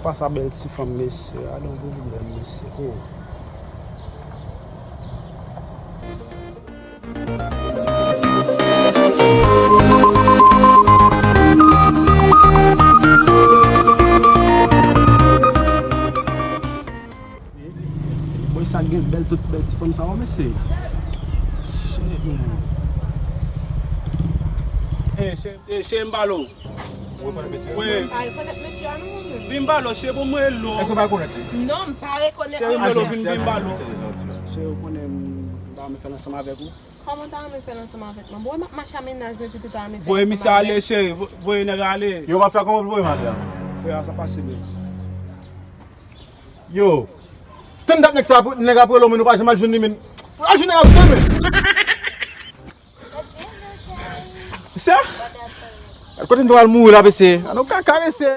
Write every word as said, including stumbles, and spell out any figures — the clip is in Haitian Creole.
Pa sa bèl ti fanm, mesye. Adan pou pwoblèm, mesye. Oh. Boy, sa gen bèl, tout bèl ti fanm sa, oh, mesye. Shit, man. Eh, che, eh, che, m ba lo. Wi. Pa rekonèt mesye a non, mwen menm. Vin ba lo, che, bon, mwen lo. Èske w pa rekonèt li? Non, m pa rekonèt mesye a. Che, m ba lo, vin, vin ba lo. Che, ou konnen m ta renmen fè l ansanm avèk ou. Kòman w ta renmen fè l ansanm avèk mwen? Bon, m ap mache a mennaj mwen, epi tou ta renmen fè l ansanm avèk mwen. Voye misye ale, cheri. Vo-, voye nèg la ale. Yo, w ap fè kòman pou l voye m ale a? Frè a, sa pase menm. Yo. Tann dat nèg sa, nèg ap rele w, men nou pa janm al jwenn li, men. Al jwenn nèg ap jwenn, men. Mesye, kote m pral mouri la, mesye? Anon kaka, mesye.